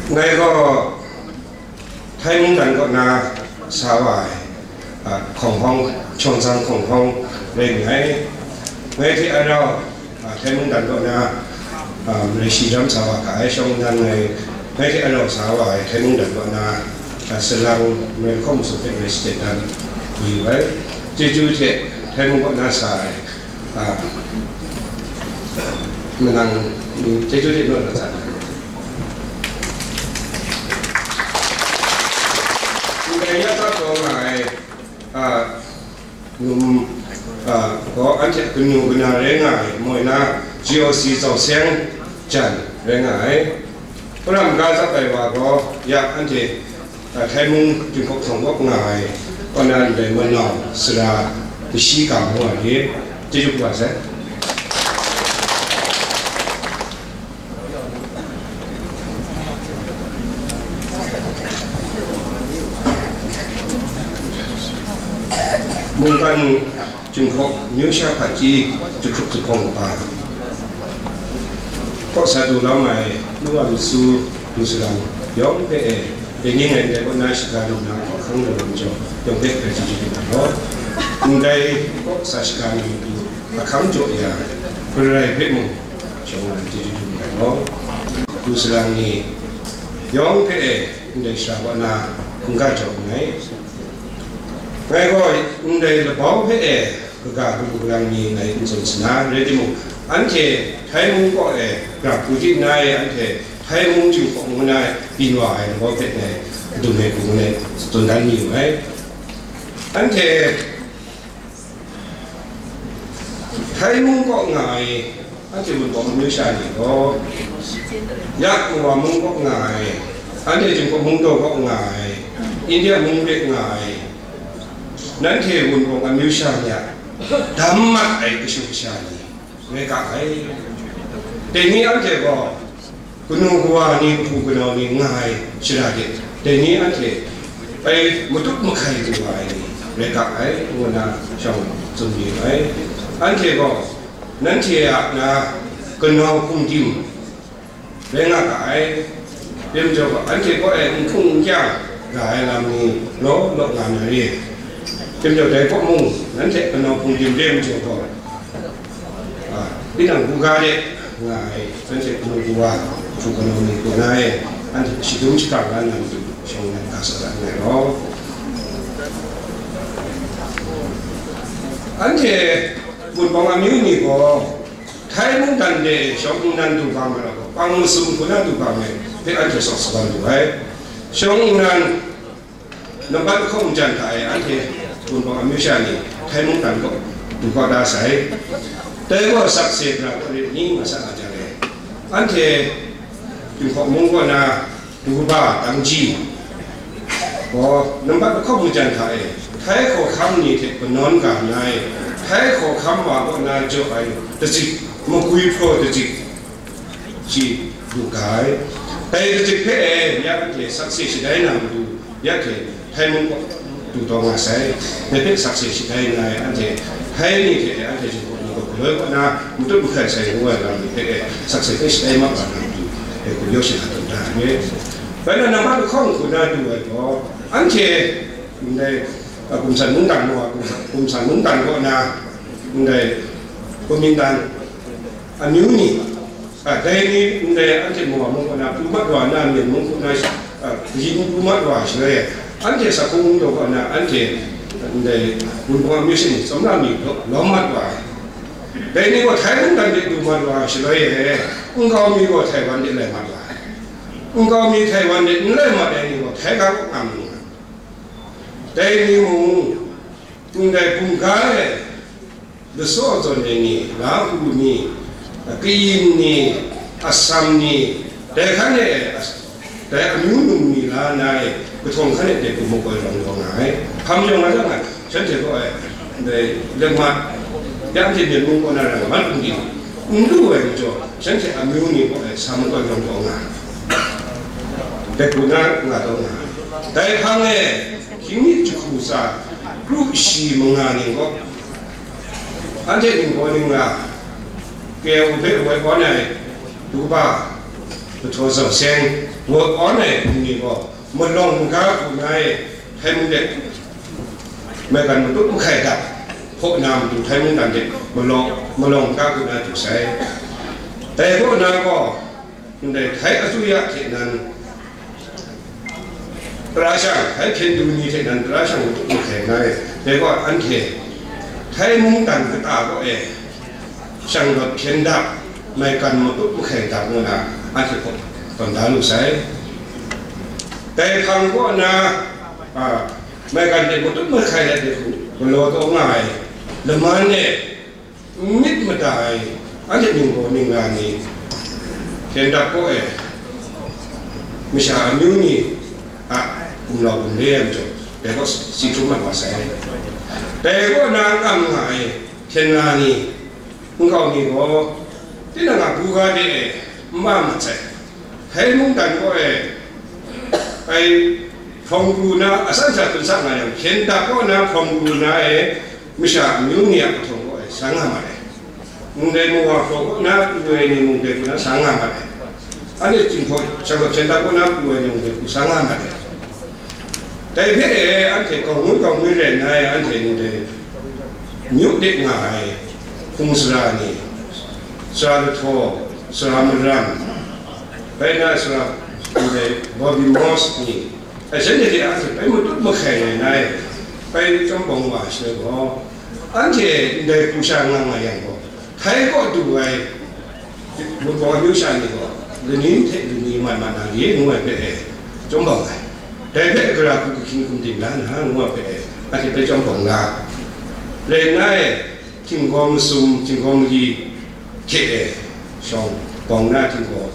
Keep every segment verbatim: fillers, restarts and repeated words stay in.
Ngai gaw Thai mungdan kaw na sa wa ai, a, hkawng hpawng, Chawng Zang hkawng hpawng rai nngai. Ngai hte a rau, a, Thai mungdan kaw na, a, Malaysia ram sa wa ga ai, shawng nnan ngai, ngai hte a rau sa wa ai Thai mungdan kaw na, a, salang Malcolm Musu hpe ngai shachyen dan yu ai. Chyeju hte Thai mung kaw na sa ai, a, manang ni chyeju hte naw na sa ai. Ndai ya ta taw nga ai, a, num, a, gaw anhte kanu kana rai nga ai, moi na G O C Zau Seng Jan rai nga ai. Hparam ga zap ai wa gaw, ya anhte, a, Thai mung Jinghpaw Htawng kaw nga ai, kaw na ndai manau, sara, kashi ga ngu ai ni, chyeju kaba sai. Mungkan Jinghpaw amyu sha hpaji jahkrup jahpawng kaba, kaw sa du lawm ai nu wa matu, du salang yawng hpe e, dai ni ngai ndai kaw na shaga lu na hkawhkang lu ai majaw, yawng hpe hkrai chyeju dum ai law. Ndai kaw sa shaga lu matu ahkang jaw ya ai, hparai hpe mung, shawng nnan chyeju dum ai law. Du salang ni yawng hpe e, ndai sara kaw na hkungga jaw nngai. Ngai gaw ndai labau hpe e kaga kalu kalang ni ngai n tsun sa na, rai timung, anhte Thai mung kaw e grap hku di nna e, anhte Thai mung Jinghpaw ngu na byin wa ai labau hpe ngai kadum ai hku ngai tsun dan mayu ai. Anhte Thai mung kaw nga ai, anhte Wunpawng amyu sha ni gaw, ya Mawa mung kaw nga ai, anhte Jinghpaw mung daw kaw nga ai, India mung de nga ai, nanhte Wunpawng amyu sha ni a dam mat ai kashu kasha ni rai ga ai. Dai ni anhte gaw, kanu kawa ni, kahpu kanau ni nga ai shara de, dai ni anhte bai matut mahkai lu wa ai ni rai ga ai, ngu na shawng tsun mayu ai. Anhte gaw, nanhte a na kanau hpung dim rai nga ga ai. Dai majaw gaw, anhte kaw e n hkung n kyang ra ai lam ni law law nga na re. Dai majaw, dai kaw mung, nanhte kanau hpung dim re majaw gaw, a, tinang buga de nga ai, anhte kanu kawa, hpu kanau ni kaw na e, anhte shadum shakang la na matu shawng nnan ga sa dat nngai law. Anhte Wunpawng amyu ni gaw, Thai mungdan de shawng nnan du ga ma ai gaw, pang masum hku na du ga ai hpe anhte sawk sagan du ai. Shawng nnan nambat lahkawng majan hta e anhte Wunpawng amyu sha ni Thai mungdan kaw du kau da sai. Dai gaw sakse gara kaw rit ni nga sa na jang e, anhte Jinghpaw mung kaw na du kaba dangji gaw, nambat lahkawng majan hta e Thai hkawhkam ni hte kanawn ga nna e, Thai hkawhkam wa kaw na jaw ai dazik, magwi hpraw dazik, shi du ga ai. Dai dazik hpe e, ya anhte sakse shadai na matu, ya hte Thai mung kaw du taw nga sai. Dai hpe sakse shadai nga ai anhte Thai ni hte anhte Jinghpaw ni gaw galoi kaw na matut mahkai sai ngu ai lam ni hpe e, sakse hpe shadai mat wa na matu, e, gumyawng shaga tawn da ai. Bai na nambat lahkawng hku na du ai gaw, anhte ndai, a, Gumsan mungdan, Mawa Gumsan, Gumsan mungdan kaw na ndai Kuomintang amyu ni, a, dai ni ndai anhte Mawa mung kaw na pru mat wa na, Myen mung kaw na, a, kayin pru mat wa shaloi, anhte Sakung mung daw kaw na, anhte ndai Wunpawng amyu sha ni tsawmra mi lawm mat wa ai. Dai ni gaw Thai mungdan de du mat wa ai shaloi e, nkau mi gaw Taiwan de lai mat wa ai. Nkau mi Taiwan de n lai mat ai ni gaw Thai ga kaw nga mu ai. Dai ni mung, ndai bungga e, Lasaw zawn ai ni, Lahu ni, Kayin ni, Assam ni, dai hkan e, dai amyu num ni la na e, kahtawng hkan e dai hku makoi rawng rawng nga ai. Hpa majaw nga jang, shanhte gaw e, dai Lengmat, ya anhte Myen mung kaw na rai nga, Mat Kung Ting, n lu ai majaw, shanhte amyu ni gaw e, sa makoi rawng rawng nga ai. Dai hku na nga taw nga ai. Dai hpang e, hkying mi jahku tsa, kru shi manga ni gaw, anhte ningbaw ningla, K L U hpe woi awn ai du kaba, Lahtaw Zaw Seng, work on ai hpung ni gaw, malawng maga hku na e, htai mung de, maigan matut mahkai dap, hpaw na matu htai mungdan de, malawng, malawng maga hku na du sai. Dai kaw na gaw, ndai htai asuya hte nan, tara shang, htai hpyen du ni hte nan tara shang matut mahkai na e, dai gaw anhte, htai mungdan kata kaw e, shang rawt hpyen dap, maigan matut mahkai dap ngu na, anhte hpaw tawn da lu sai. Dai hpang kaw na, a, maigan de matut mahkai dat de hku galaw taw nga ai laman e, myit mada ai, anhte ningbaw ningla ni, hpyen dap kaw e, masha amyu ni a gumlau gumle ai majaw, dai gaw si hkrum mat wa sai. Dai kaw na ngam nga ai hpyen la ni, nkau mi gaw, tinang a buga de e n ba mat sai. Hkai mungdan kaw e, ai hprawng pru na, asan sha hkun sa nga yang, hpyen dap kaw na hprawng pru na e, masha amyu ni a kahtawng kaw e, sa nga mat ai. Ndai mawa hpraw kaw na pru ai ni mung dai hku na sa nga mat ai. Anhte Jinghpaw shang rawt hpyen dap kaw na pru ai ni mung dai hku sa nga mat ai. Dai hpe e, anhte gawngngun gawngngun rai nna e, anhte ndai myu de nga ai hpung sara ni, sara lahtaw, sara maram, bai na sara ndai Bobby Moss ni, ai shanhte hte anhte bai matut mahkai rai nna e, bai chyawm bawng wa ai shaloi gaw, anhte ndai hku sha nga nga yang gaw, htai kaw du ai Wunpawng amyu sha ni gaw, lani hte lani mat mat na re ngu ai hpe e, chyawm bang ai. Dai hpe gara hku kahkyin hkum ting la na ngu ai hpe e, anhte hpe chyawm bang na. Rai nna e, htinggaw masum, htinggaw mali hte e, shawng bawng na htinggaw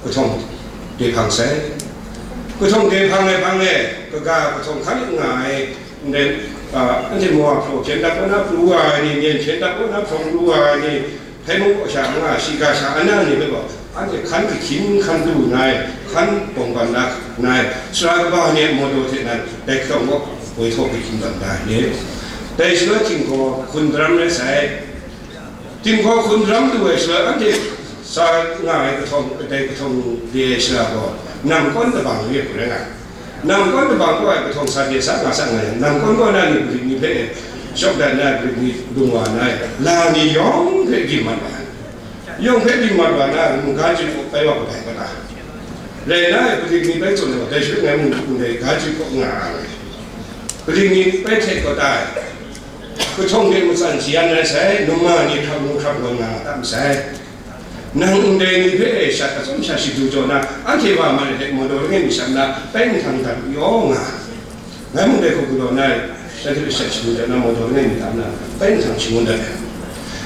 kahtawng de hpang sai. Kahtawng de hpang ai hpang e, kaga kahtawng hkan nga ai, ndai, a, anhte mawa hpraw hpyen dap kaw na pru wa ai ni, myen hpyen dap kaw na hprawng pru wa ai ni, Hpai mung kaw sha nga, shiga sha ana ni hpe gaw, anhte hkan kahkyin hkan du nna ai, hkan bawng ban na nna ai, sara kaba ni a mawdaw hte nan dai kahtawng gaw, woi htaw kahkyin tawn da ai. Dai shaloi htinggaw hkun daram rai sai. Htinggaw hkun daram du ai shaloi, anhte sa nga ai kahtawng, kadai kahtawng de ai sara gaw, nam kawn kabang re ai hku rai nga ai. Namkawn kabang kaw ai kahtawng sa de sa nga sa nga yang, namkawn kaw na ni, Grik ni hpe shawk dat na, Grik ni dung wa na, la ni yawng hpe byin mat wa ai. Yawng hpe byin mat wa na, mungga jin kaw bai wa kabai kata. Rai na, Grik ni bai tsun ai wa, dai shaloi ngai mung hpung dai ga jin kaw nga ai. Grik ni bai hte kaw tai. Kahtawng de matsan shayan rai sai, numa ni hkrap ngu hkrap lawm nga nga ta masai. Nang ndai ni hpe shat atsawm sha shadu jaw na, anhte wa ma re hte mawdaw langai mi sha na bai nhtang dat yaw nga. Ngai mung dai hku galaw na, shanhte hpe shat shadu jaw na, mawdaw langai mi tam na, bai nhtang shangun dat ai.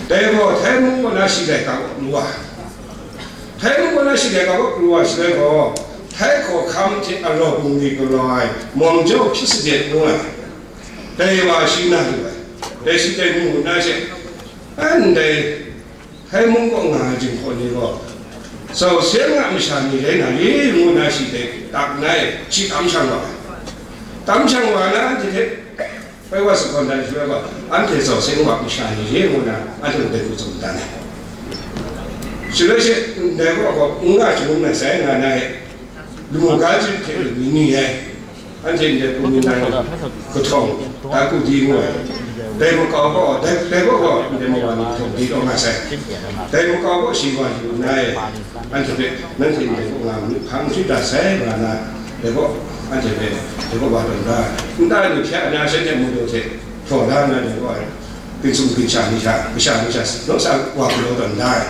Dai gaw, Htai mung kaw na shi laika kaw pru wa. Htai mung kaw na shi laika kaw pru wa shaloi gaw, Htai hkawhkam hte araw bungli galaw ai Mawng Jau hpyi sadet ngu ai. Dai wa shi na lu ai. Dai shi dai mu na she, ndai Hkai mung kaw nga ai Jinghpaw ni gaw, Zau Seng a masha ni rai na re ngu na shi dai tak nna e, shi tam shang wa ai. Tam shang wa na anhte hte bai wa sa kawn dan shaloi gaw, anhte Zau Seng a masha ni re ngu na anhte dai hku tsun dan ai. Shaloi she, ndai gaw gaw, n nga shangun na sai nga na e, Lamu ga jin hte lu mi ni ai, anhte ndai hpung mi nang kahtawng, Daku di ngu ai, dai makau gaw, dai, dai gaw gaw, ndai mawa ni kahtawng di taw nga sai. Dai makau gaw shi wa yu nna e, anhte hpe, nanhte ndai gaw nga manu hpang hkrit dat sai, nga na, dai gaw, anhte hpe, dai gaw wa tawn da ai. Nta ni hpya na, shanhte madu hte hpraw la nna, dai gaw ai, ginsum ginsha ni hta, kasha ni hta, naw sa wa galaw tawn da ai.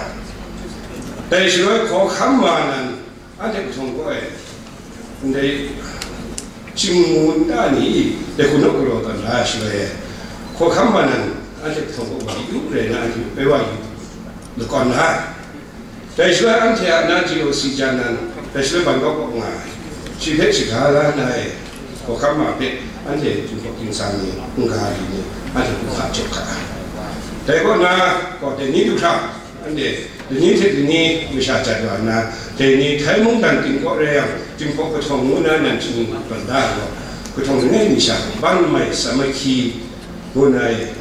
Dai shaloi hkawhkam wa nan, Anhte kahtawng kaw e, ndai, shingmu nta ni, dai hku naw galaw tawn da ai shaloi e, hkawhkam wa nan, anhte kahtawng kaw wa yu rai na, anhte bai wa yu lakawn na ai. Dai shaloi anhte a na G O C jan nan, dai shaloi ban kau kaw nga ai, shi hpe shaga la na e, hkawhkam ma hpe, anhte Jinghpaw Ging Sa ni, n-ga li ni, anhte hku hka jaw hkat ai. Dai kaw na, gaw dai ni du hkra, Anhte, lani hte lani masha jat wa nna, dai ni Htai mungdan ting kaw rai yang, Jinghpaw kahtawng ngu na nan shinggyim tawn da ai gaw, kahtawng langai mi sha, ban mai sa mahkyi ngu na e,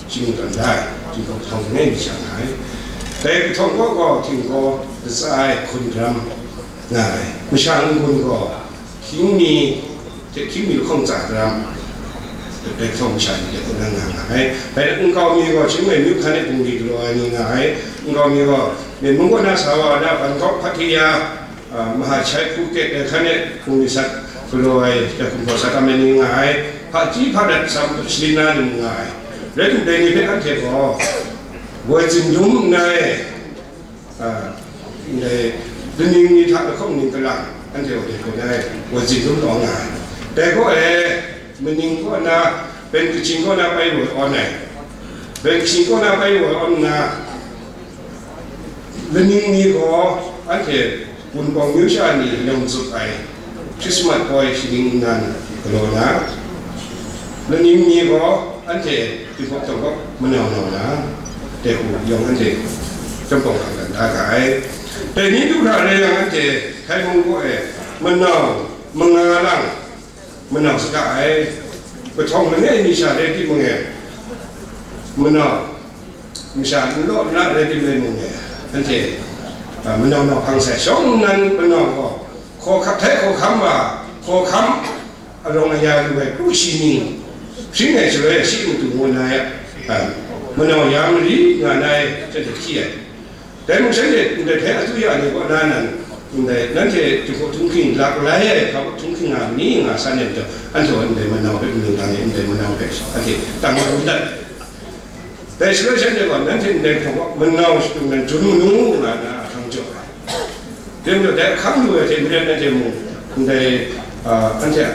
shinggyim tawn da ai, Jinghpaw kahtawng langai mi sha nga ai. Dai kahtawng kaw gaw, htinggaw, latsa ai hkun daram, nga ai. Masha n-gun gaw, hkying mi hte hkying mi lahkawng tsa daram, dai hkawng masha ni de hku na nga nga ai. Bai nkau mi gaw, Chingmei myu hkan e bungli galaw ai ni nga ai. Nkau mi gaw, Myen mung kaw na sa wa na, Bangkok, Pattaya, a, Mahachai, Phuket, dai hkan e bungli sat galaw ai, dai hkum gaw sa tam ai ni nga ai. Hpaji hpadat sam shali na ni nga ai. Rai tim, dai ni hpe anhte gaw, woi zin lum nna e, a, ndai, laning ni hta lahkawng ning kalang, anhte gaw dai hku na e, woi zin lum taw nga ai. Dai gaw e, maning kaw na, ben kaching kaw na bai woi awn ai. Ben kaching kaw na bai woi awn nna, laning ni gaw anhte Wunpawng myu sha ni yawng zup ai Christmas poi shaning nnan galaw na, laning ni gaw anhte Jinghpaw Tawng kaw manau nau na, dai hku yawng anhte chyawm hkang dan da ga ai. Dai ni du hkra rai yang, anhte Htai mung kaw e manau manga lang manau saga ai. Kahtawng langai mi sha rai timung e, manau, masha n law n la rai timung e, anhte, a, manau nau hpang sai shawng nnan manau gaw, hkawhkam htai hkawhkam ma, hkawhkam arawng aya lu ai kru shi ning, hpring ai shaloi a shi matu ngu na ya, a, manau ya mari nga na ai, hte hkyi ai. Dai mung shanhte ndai hpe atu ya ni kaw na nan, ndai nanhte Jinghpaw Htunghking lak lai ai hpa htunghking nga mi nga san ai majaw, anhte gaw ndai manau hpe n-, ndai manau hpe anhte tang wa dat. Dai shaloi shanhte gaw, nanhte ndai hpawng gaw manau shadung nan jun manu nga na ahkang jaw ai. Dai majaw dai ahkang lu ai hte maren nanhte mung ndai, a, anhte a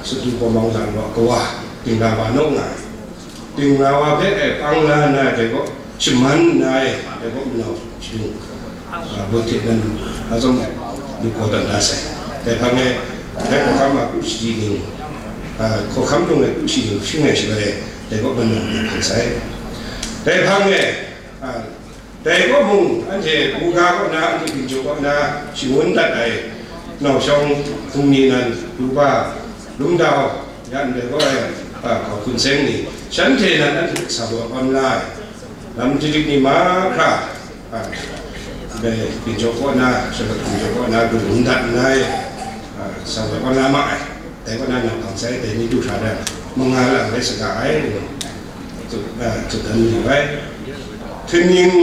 sutru bawmang lam gaw kawa, dingla wa naw nga ai. Dingla wa hpe e pang la nna, dai gaw shaman nna e, dai gaw manau shadung, a, bawt hte nan, a, zong lu gaw tawn da sai. Dai hpang e, dai hkawhkam a kru shadi ning, a, hkawhkam lung ai kru shadi ning hpring ai shaloi e, dai gaw manau lu hpang sai. Dai hpang e, a, dai kaw mung, anhte buga kaw na, anhte ginjaw kaw na shangun dat ai, nau shawng hpung ni nan, Luba, Lumdau, ya ndai gaw ai, a, hkau hkun seng ni, shanhte nan anhte sa wa awn la ai, lam didik ni mahkra, a, dai ginjaw kaw na, shangut ginjaw kaw na, gun dat nngai, a, sa wa awn la ma ai. Dai kaw na nang hpang sai, dai ni du hkra dan, manga lang rai saga ai, tut, a, tut dan mayu ai. Hten ning,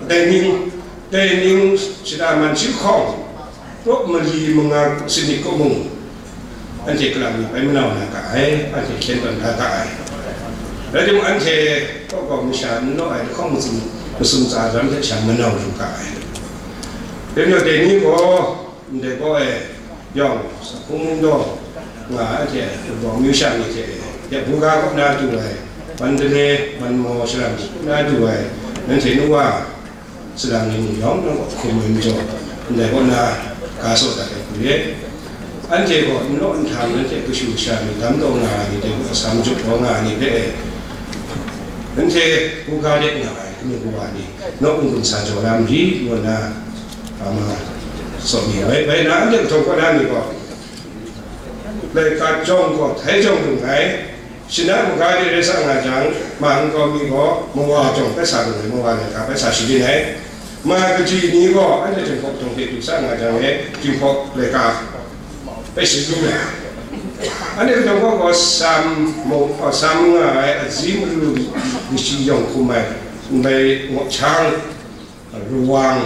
dai ning, dai ning shada man shi hkawng, rawk mali manga sanit kaw mung, anhte kalang mi bai manau na ga ai, anhte hkyen tawn da ga ai. Rai timung, anhte kaw kaw masha n law ai lahkawng masum, masum tsa lam hte sha manau lu ga ai. Dai majaw dai ni gaw, ndai gaw e, yawng, Sahkung Mungdaw nga ai hte, Wunpawng myu sha ni hte, ya buga kaw na du ai, Mandalay, Manmaw, Sharam kaw na du ai, nanhte nu wa, salang ni mung yawng nang kaw hkum ai majaw, ndai kaw na ga saw dat ai hku re. Anhte gaw n law n htang, nanhte kashu kasha ni dam taw nga ai ni, dai gaw sa majuk taw nga ai ni hpe e, nanhte buga de nga ai kanu kawa ni, naw n-gun sa jaw la mari, ngu nna, a, ma, sawt mi ai. Bai na, anhte kahtawng kaw na ni gaw, laika jawng gaw, htai jawng dung ai, shana maga de rai sa nga jang, ma nkau mi gaw, mawa jawng bai sa dung ai, mawa laika bai sa sharin ai. Ma kaji ni gaw, anhte Jinghpaw kahtawng hte du sa nga jang e, Jinghpaw laika bai sharin ai. Anhte kahtawng gaw, gaw sam, mo, sam nga ai, azi maru, kashi yawng hkum ai, ndai ngawk hkyang, rawang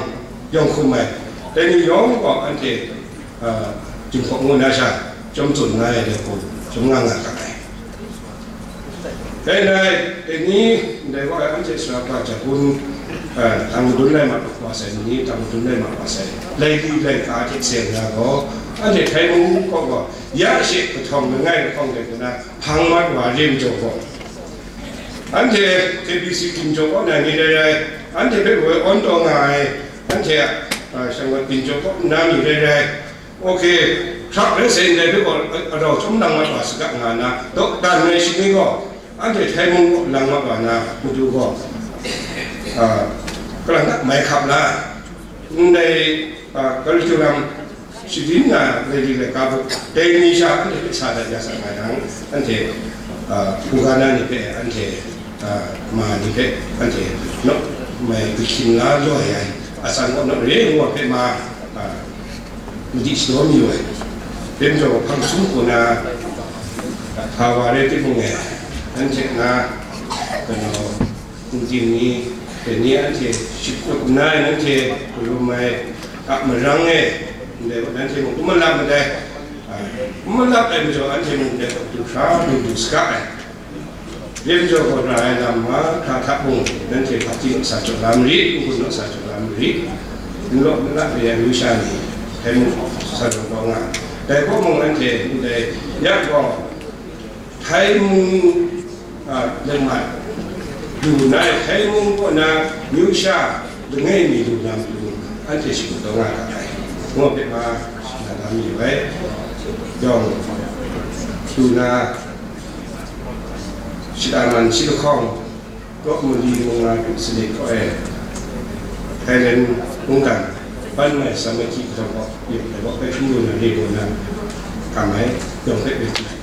yawng hkum ai, dai ni yawng gaw anhte, a, Jinghpaw ngu na sha chyawm tsun nga ai dai hku, chyawm nga nga ga ai. Dai nai, dai ni, ndai gaw anhte sara hpa Jagun, a, tang madun lai mat wa sai ni, tang madun lai mat wa sai, lai li lai ka hte seng na gaw, anhte Htai mung kaw gaw, ya she kahtawng langai lahkawng dai hku na, hpang mat wa re majaw gaw, anhte K B C ginjaw kaw na ni rai rai, anhte hpe woi awn taw nga ai, anhte a, a, shang ginjaw kaw na ni rai rai, oke, hkrak rai sai ndai hpe gaw, a, arau chyawm lang mat wa saga nga na, dawdan ai shani gaw, anhte Htai mung kaw lang mat wa na matu gaw, a, kalang tak mai hkap la, ndai, a, curriculum shadin na, lady le ka bu, dai ni sha anhte hpe sa dat ya sa nga yang, anhte, a, hpung ga na ni hpe, anhte, a, ma ni hpe, anhte naw mai gahkyin la loi ai, a san gaw naw re ngu hpe ma, a, Madi shadaw mayu ai. Dai majaw, hpang sum hku na, hpa wa rai timung e, anhte na, kanu, kungdin ni, dai ni anhte shakut nna, anhte karum ai a marang e, ndai gaw, anhte mung n malap madai. A, n malap ai majaw, anhte mung ndai gaw du hkra du du saga ai. Dai majaw gaw, ra ai lam mahkra hta mung, nanhte hpaji naw sa jaw la marit, n-gun naw sa jaw la marit, n law n la re ai amyu sha ni, hkrai mung sa jaw kau nga ai. Dai hku mung, anhte ndai ya gaw, Htai mung, a, lengman lu nna, Htai mung kaw na amyu sha langai mi lu na matu, anhte shakut taw nga ga ai, ngu hpe ma, na lam yu ai. Yawng, lu na, shata man shi lahkawng, Gawk mali mung nga hpe sanit kaw e, Thailand mungdan ban mai Samaki kahtawng kaw yu ai, kaw hpe hkrum lu na re lu na, kam ai, yawng hpe yu ai.